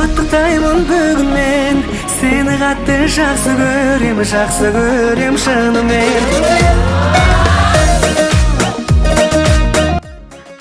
Құттықтаймын бүгін мен сені, қатты жақсы көрем, жақсы көрем шынымен.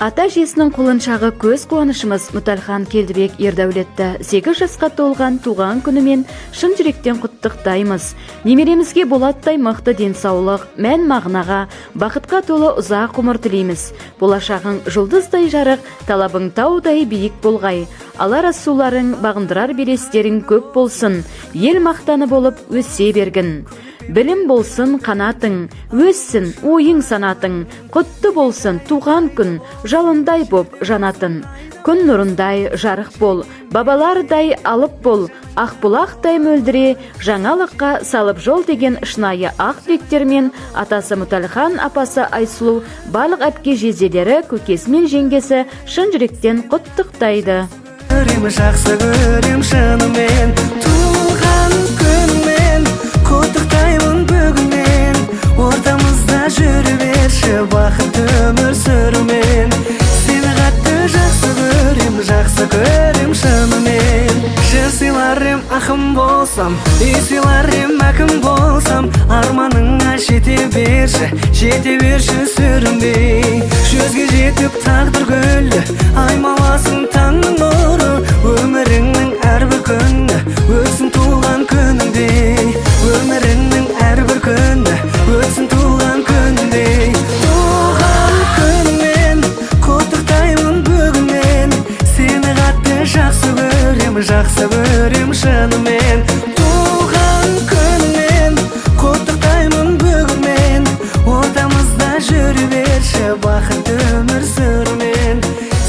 Ата әжесінің құлыншағы, көз қуанышымыз Мұталхан Келдібек Ердәулетті 8 жасқа толған туған күнімен шын жүректен құттықтаймыз. Немеремізге болаттай мықты денсаулық, мән мағынаға, бақытқа толы ұзақ ғұмыр тілейміз. Болашағың жұлдыздай жарық, талабың таудай биік болғай. Алар асуларың, бағындырар белестерің көп болсын. Ел мақтаны болып өсе бергін. Білім болсын қанатың, өссін ойың, санатың. Құтты болсын туған күн, жалындай боп жанатын. Күн нұрындай жарық бол, бабалардай алып бол, ақбұлақтай мөлдіре, жаңалыққа салып жол деген шынайы ақ тілектермен атасы Мұталхан, апасы Айсұлу, барлық әпке жезделері, көкесі мен жеңгесі шын жүректен құттықтайды. Көрем, жақсы көрем шынымен. Туған күнмен құттықтаймын бүгін мен. Ортамызда жүре берші бақытты өмір сүрумен. Сені қатты жақсы көрем, жақсы көрем шынымен. Жыр сыйлар ем ақын болсам, үй сыйлар ем әкім болсам. Арманыңа жете берші, жете берші сүрінбей. 100-ге жетіп тағдыр гүлі аймаласын таңның нұры. Өміріңнің әрбір күні өтсін туған күніңдей. Өміріңнің әрбір күні өтсін туған күніңдей. Туған күніңмен құттықтаймын бүгін мен. Сені қатты жақсы көрем, жақсы көрем шынымен. Туған күніңмен құттықтаймын бүгін мен. Ортамызда жүре берші бақытты өмір сүрумен.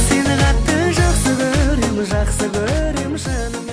Сені қатты жақсы көрем, жақсы көрем шынымен.